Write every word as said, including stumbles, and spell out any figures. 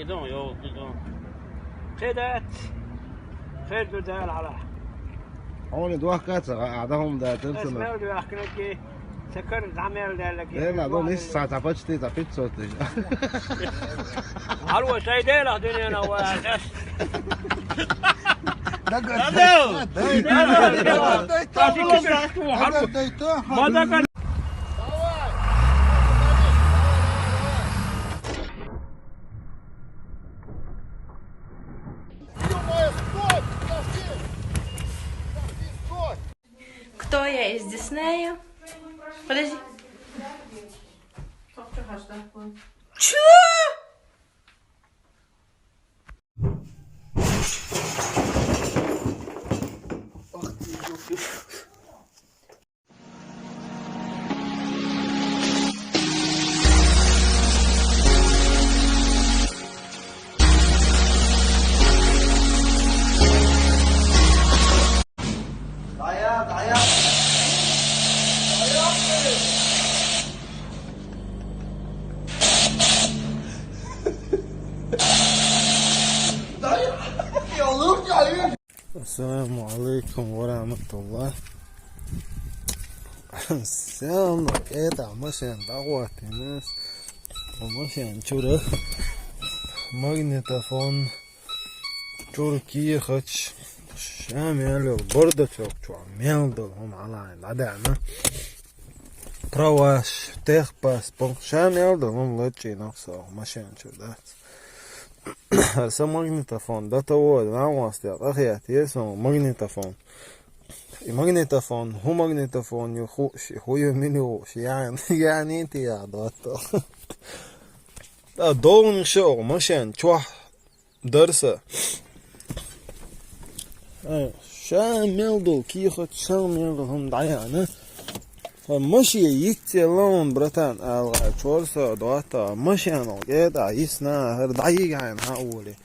Зон, йо, зон. Кхы дац. Кхы ду дала хьала. Хьуна дохка ца гӀа, а, даха хӀума дац, аса мел ду яхканагги, ца кара дӀа мел даьллаги. Дела, ду нисса ца почти ца пятьсот тыщ. Хьалва шай дела дуьнена ва ас. Дагар. Ма дагар. Кто я из Диснея? Подожди. Чё? السلام عليكم ورحمة الله. Сел кӀеда машен дӀагӀоттийна. Машен чура магнитофон, чура кехаташ, ша мел йола бардачок чу мел дола хӀума хьалаайна дӀадаьнна. Праваш, техпаспорт, ша мел дола хӀума лачкъийна со машен чура дац. Са магнитофон дӀатӀавода, нанас тӀа къахетта, е сон магнитофон. И магнитофон, хӀу магнитофон ю хууш, хӀу ю мила ю хууш, ян-, ян ин ти ян доатта. ТӀа долгӀанаш оха машен чохь дар са. Ай, ша мел долу кехат, ша мел долу хӀума дӀаяьхьна. Ткъа машен йицъелла вон, братан, аьлла, чор со доатта, машен кӀеда йисна, хӀара дӀайигахьа хьан а волий.